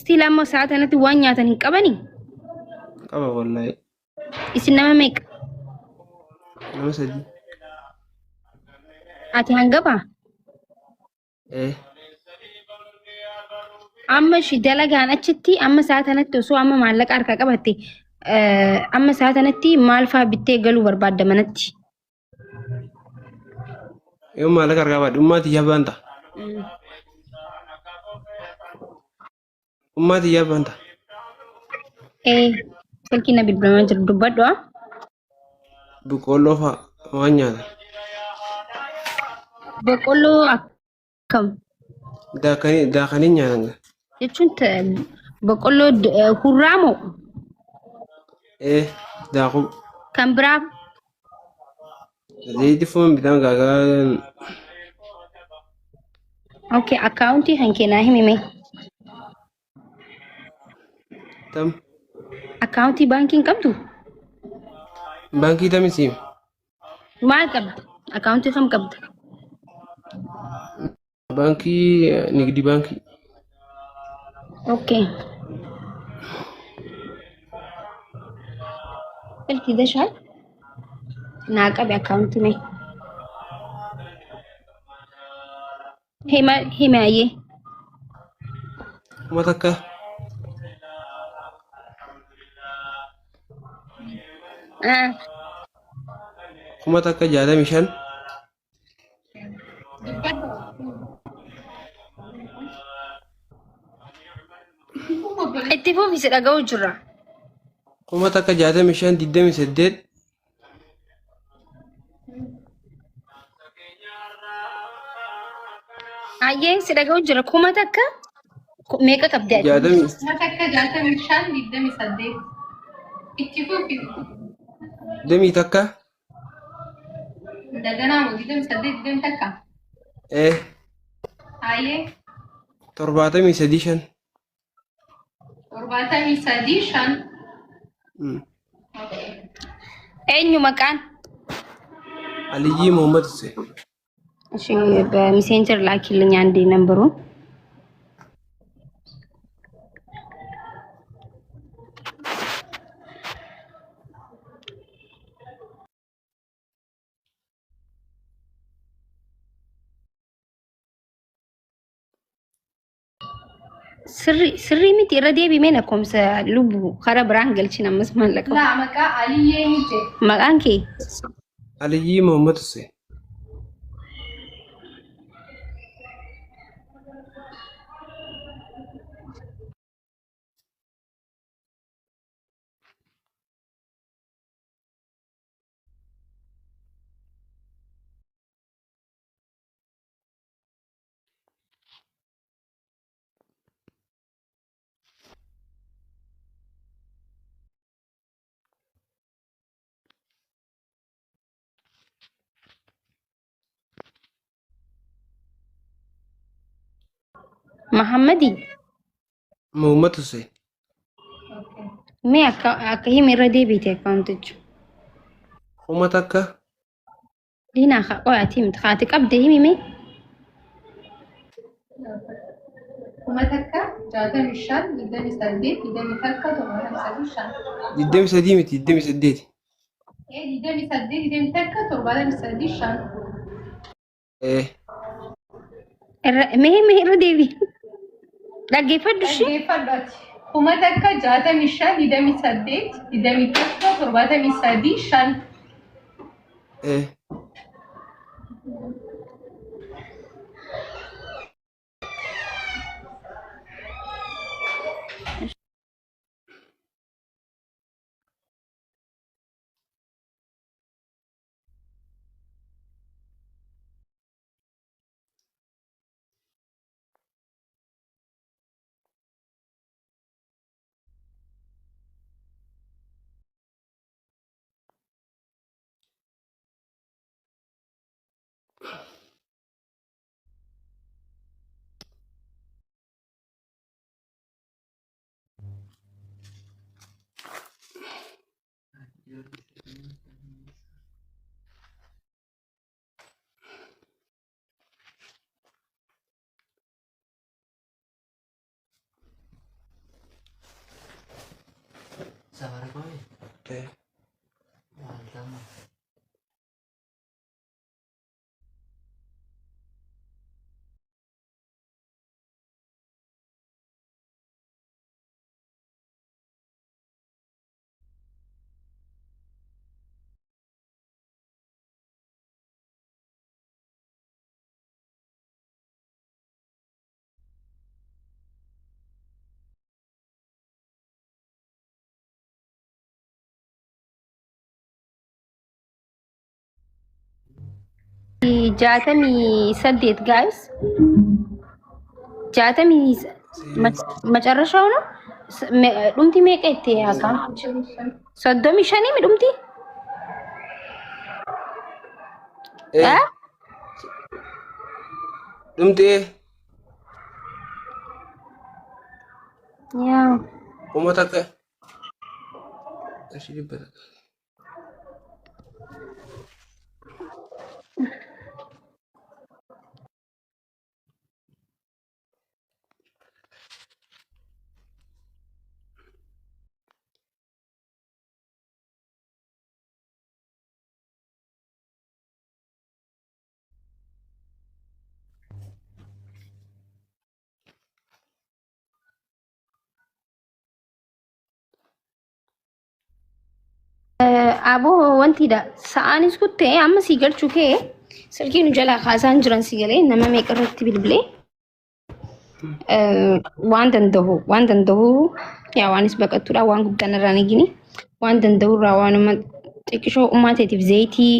Still amma sa'a tanatti waan nyaatan hin qabanii? Qaba wallaahi. Isin nama meeqa? Nama sadii. Ati hangafa? Ee. Amma shi dalagaan achitti amma sa'a tanatti osoo amma maallaqa harkaa qabatte amma sa'a tanatti maal faa bittee galuu barbaadda manatti? Yoo maallaqa harkaa baadhe ummaa tiyyaa baanta. Ummaa tiyyaa baanta. Ee silkiin na bilbilamaa jiru dubbadhu haa. Boqqoolloo fa'a waan nyaatan. Boqqolloo akkam Daakanii daakanii nyaatan. jechuun boqqolloo hurraa moo Ee daakuu. kan biraa Zayitii foon bitaan gaagaa Okay, akkaawuntii kan kee naa himi mee. tam Akkaawuntii baankii hin qabdu? baankii tam isiim. Maal qabda? Akkaawuntii kam qabda? Baankii nigdi baankii. Okay. Silkii dashaal naa qabi akkaawuntii mee. Hima hima ayyee. 1000. Ah, 1065. Itti fufi si dhaga'u jirra. 1065 28. Ayyee si dhaga'u jira. 1000 meeqa qabdi ati? Jaatamii 1065 28. Itti fufi. 21. Daganaa moo 28 21? Ee. Hayyee. 73 5. 73 5. Eenyu maqaan? Aliyyii Muhammad Hussein. እሺ በሜሴንጀር ላኪልኝ አንዴ ነምበሩን። Sirrii sirrii miti irra deebimee lakkoomsa lubbu karaa biraan galchin ammas maallaqa. Laa maqaa Aliyyee ni jedhe. Maqaan kee Aliyyii Muhammad Hussein. Mahammadii Muhammad Hussein. mee akka akka himi irra deebiite akkaawunticha. 1000. Diinaa haa qoy ati himte haati qabde himi mee. 1065 28 21 73 5. 23 miti 28. Ee 28 21 73 5. Ee. Irra mee mee irra deebi. Dhaggeeffadhu ishee. Dhaggeeffadhu ati. 1065 28 21 73 5. Ee. Eh. 68 guys jaatamii መጨረሻው ነው። Dhumti meeqa itti haka? 35 mi dhumti? Eh. Dhumti eh. Yaa. 1000. Qarshii 100. Aboo wantidha. Sa'aanis kuttee amma sii galchuu kee silkii nu jalaa kaasaan jiran si galee nama meeqa irratti bilbilee waan danda'u waan danda'u yaa waanis baqattuudha waan guddaan irraan eegini waan danda'u irraa waanuma xiqqishoo ummaa teetiif zayitii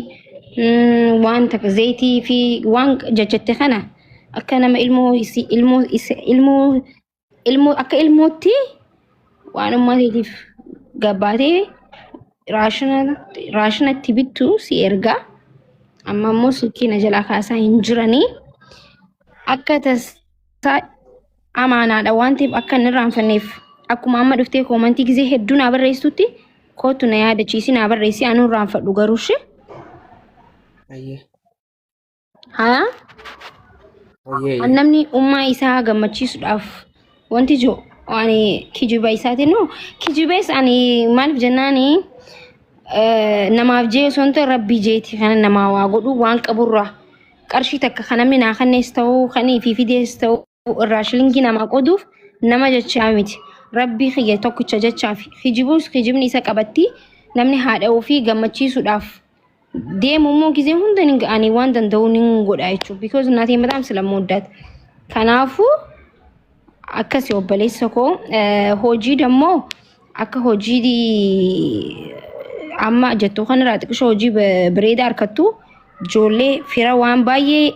waan takka zayitii fi waan jajjatte kana akka nama ilmoo ilmoo ilmoo ilmoo akka ilmootti waan ummaa teetiif gabbaatee raashina itti bittu si ergaa. Amma immoo silkii na jalaa kaasaa hin jiranii akka tasaa amaanaadha waan ta'eef akka hin irraanfanneef akkuma amma dhuftee koomantii gizee hedduu naa barreessitutti kootu na yaadachiisi naa barreessi anuu irraanfadhu garuu ishee. Ayyee. Haa. Ayyee. Namni ummaa isaa gammachiisuudhaaf wanti jiru ani kijiba isaatiin no kijibees ani maaliif jennaani namaaf jee osoo hin ta'in rabbii jeeti kana namaa waa godhu waan qaburraa qarshii takka kan namni naa kennees ta'uu kan ifii fidees ta'uu irraa shilingii namaa qoduuf nama jechaa miti. Rabbii kiyya tokkicha jechaaf kijibuus kijibni isa qabatti namni haadha ofii gammachiisuudhaaf deemu immoo gisee hunda ni ani waan danda'u ni godha jechuudha. Because እናቴን በጣም ስለምወዳት kanaafuu akkasi obboleessa koo hojii dammoo akka hojii amma jettu kanarraa xiqqishoo hojii bareedaa harkattu ijoollee fira waan baay'ee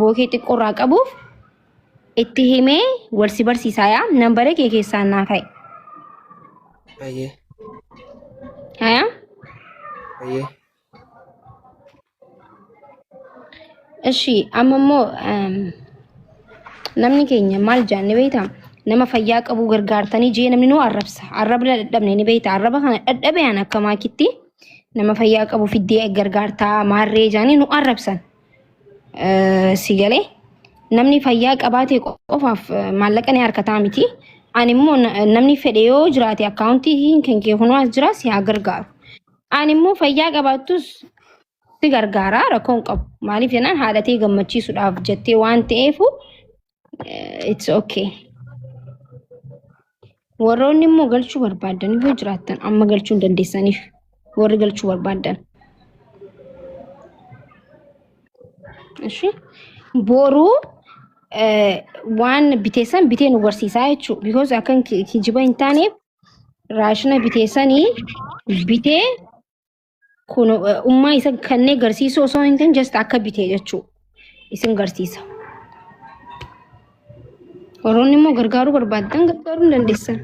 bookee xiqqoo irraa qabuuf itti himee wal si barsiisaa yaa nambara kee keessaan naa ka'e. Ayyee. Haa? Ayyee. Ishi amma immoo namni keenya maal jaanne beektaa? Nama fayyaa qabu gargaartanii jee namni nu arrabsa. Arrabna dadhabne ni beekta. Arraba kana dadhabe an akka maakitti nama fayyaa qabu fiddee gargaartaa maarree jaanii nu arrabsan. Si galee namni fayyaa qabaate qofaaf maallaqa ni harkataa miti. Ani immoo namni fedhe yoo jiraate akkaawuntii kan kee kunoo as jira si haa gargaaru. Ani immoo fayyaa qabaattus si gargaaraa rakkoo hin qabu. Maaliif jennaan haadha tee gammachiisuudhaaf jettee waan ta'eefu it's okay. Warroonni immoo galchuu barbaadan yoo jiraattan amma galchuu hin dandeessaniif warri galchuu barbaadan. Ishi boruu waan biteessan bitee nu barsiisaa jechuudha. Because akka kijiba hin taaneef raashina biteessanii bitee kun ummaa isa kanneen garsiisuu osoo hin ta'in just akka bitee jechuudha. Isin garsiisa. Warroonni immoo gargaaruu barbaadan gargaaruu hin dandeessan.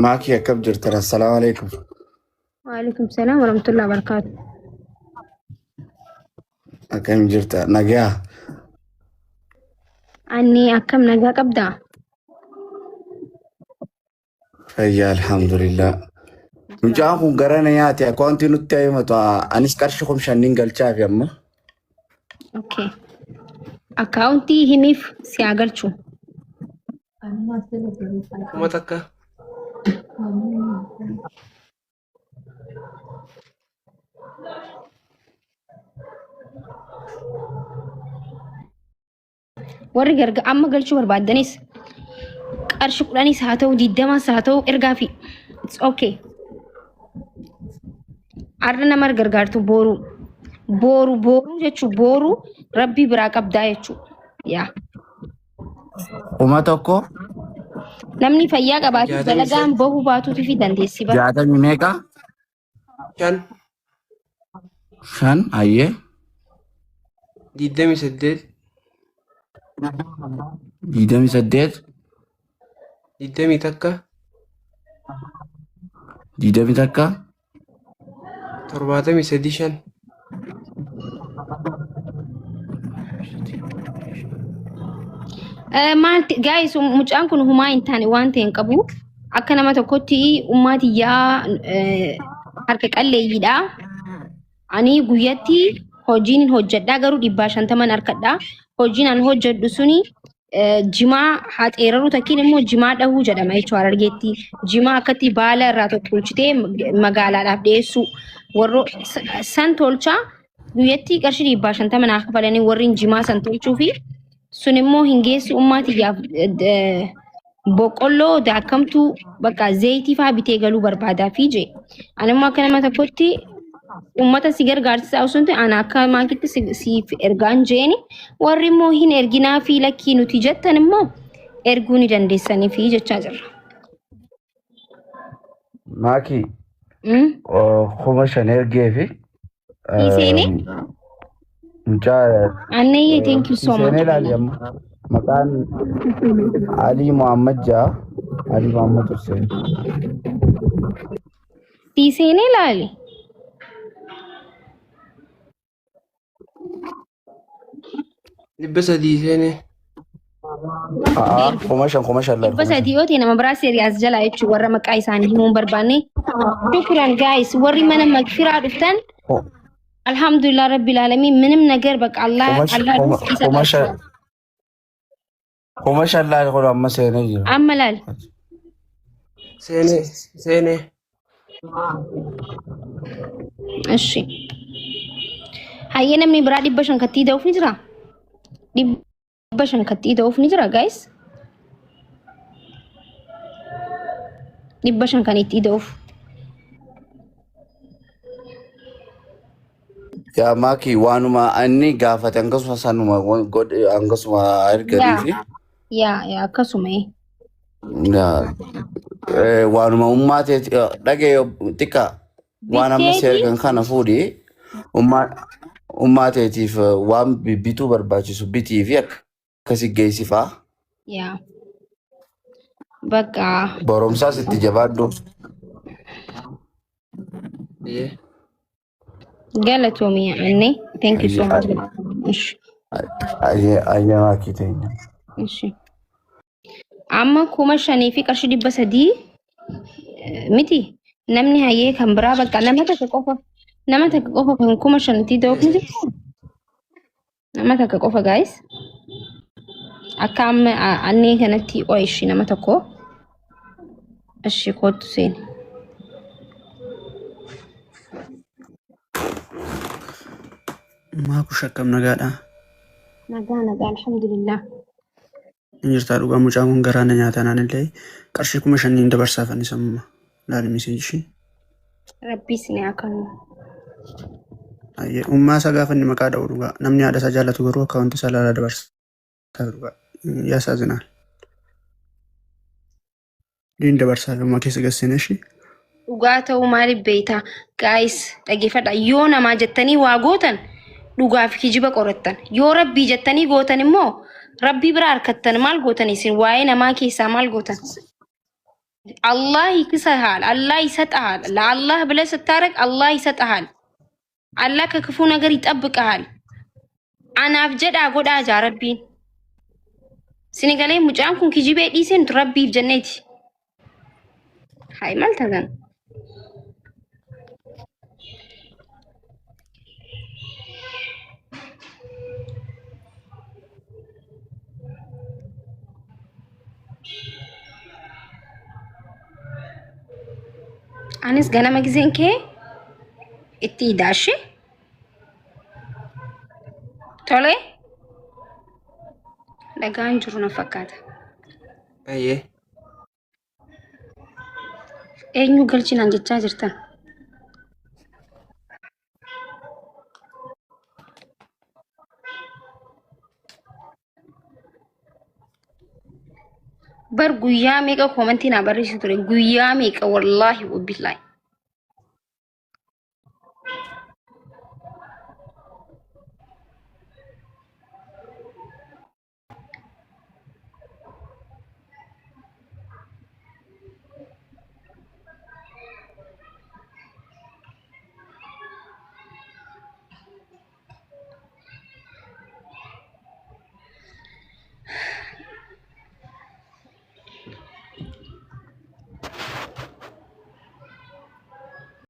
Maakii akkam jirtan? Assalaamu alaikum. Waalaikum salaam warahmatullahi wabarakatuh. Akkam jirta? Nagaa. Ani akkam nagaa qabdaa? Fayyaa alhamdulillah. Mucaan kun gara na nyaate akkaawuntii nutti himatu anis qarshii 5000 galchaafi amma. Okay. Akkaawuntii himiif si haa galchu. 1000. Warri garga amma galchuu barbaaddanis qarshii 10s haa ta'u 20s haa ta'u ergaa fi it's okay. Har'a nama gargaartu boru boru boru jechuu boru rabbii biraa qabdaa jechuu yaa. 1000. Namni fayyaa qabaatu Jaatamii dalagaan shan. bahuu baatuutii fi dandeessi bara. Jaatamii meeqa? Shan. Shan hayyee. 28. 28. 21. 21. 73 5. Maalti guys, mucaan kun humaa hin taane waan ta'e hin qabu. Akka nama tokkotti ummaa tiyyaa harka qalleeyyiidha. Ani guyyatti hojiin hojjedhaa garuu 150 harkadha. Hojiin an hojjedhu suni jimaa haxeeraruu takkiin immoo jimaa dhahuu jedhama jechuudha Harargeetti. Jimaa akkatti baala irraa tottolchitee magaalaadhaaf dhiyeessuu warro san tolchaa guyyatti qarshii 150 naa kafalanii warri jimaa san tolchuu fi sun immoo hin geessu ummaa tiyyaaf boqqolloo daakkamtuu bakka zayitii fa'aa bitee galuu barbaadaa fi jee. Ani immoo akka nama tokkotti uummata si gargaarsisaa osoo hin ta'in ana akka maakitti siif ergaan jeeni warri immoo hin erginaa fi lakkii nuti jettan immoo erguu ni dandeessanii fi jechaa jirra. Maakii 5000 ergee fi Sii seenee? mucaa Annayyee thank you so much. seenee ilaali amma. Maqaan Alii Muhammad jaa. Alii Muhammad Hussein. Sii seenee ilaali. 300 seenee. A'aa 5000 5000 laal Dhibba 5000. sadii yoo ta'e nama biraa seeriyaas jalaa jechuun warra maqaa isaanii himuu hin barbaanne. Shukran guys warri mana magfiraa dhuftan alhamdulillah rabbil alamin ምንም ነገር በቃ አላህ አላህ ሪዝቅ 5000 ይሰጣችኋል። 5000 laal kun amma seenee jira. Amma laal Seenee. Seenee. እሺ hayyee namni biraa 500 kattii ta'uuf ni jira. 500 kattii ta'uuf ni jira guys. 500 kan itti ta'uuf. Yaa Maakii waanuma inni gaafate akkasuma sanuma godhe akkasuma erganii Yaa fi yaa yaa akkasuma. Yaa, waanuma ummaa teeti dhagee xiqqaa waan amma si Bitteeti ergan kana fuudhi ummaa teetiif waan bituu barbaachisu bitii fi akkasi geessifaa. Yaa bakka Barumsaas itti jabaadhu. Iyyee. Galatoomii annee thank you so much. እሺ Ayyee Maakii teenya. እሺ amma 5000 fi qarshii 300 miti namni hayyee kan biraa bakka nama takka qofa kan 5000tti ta'uuf ni jira. Nama takka qofa guys. Akka amma annee kanatti oo ishi nama tokko ishi kootu seeni. Maakush akkam nagaadha? Nagaa nagaa alhamdulillah. Ni jirtaa dhugaa mucaan kun garaa na nyaata naan illee qarshii 5000 dabarsaaf ani sammuma. Laali message ishii. Rabbii isin haa kennu. Ayyee ummaa isaa gaafa inni maqaa dha'u dhugaa namni haadha isaa jaallatu garuu akkaawuntii isaa laalaa dabarsaaf dhugaa. Yaasaa zinaan. Diin dabarsaaf ummaa keessa gasseen ishii. Dhugaa ta'uu maaliif beektaa? Guys dhaggeeffadha. Yoo namaa jettanii waa gootan dhugaaf kijiba qorattan. Yoo rabbii jettanii gootan immoo rabbii bira harkattan maal gootan isin waa'ee namaa keessaa maal gootan? አላህ ይክስሃል፣ አላህ ይሰጥሃል። ለአላህ ብለህ ስታረግ አላህ ይሰጥሃል። አላህ ከክፉ ነገር ይጠብቅሃል። Anaaf jedhaa godhaa jaa rabbiin. Sinigalee mucaan kun kijibee dhiisee nuti rabbiif jenneeti. Hayi maal taatan? Anis ganama gizeen kee itti idaashe. Tole. Dhagaan jiru na fakkaata. Ayyee. Eenyu galchinaan jechaa jirtan? Bar guyyaa meeqa koomantii naa barreessu ture guyyaa meeqa wallaahi wabillahi.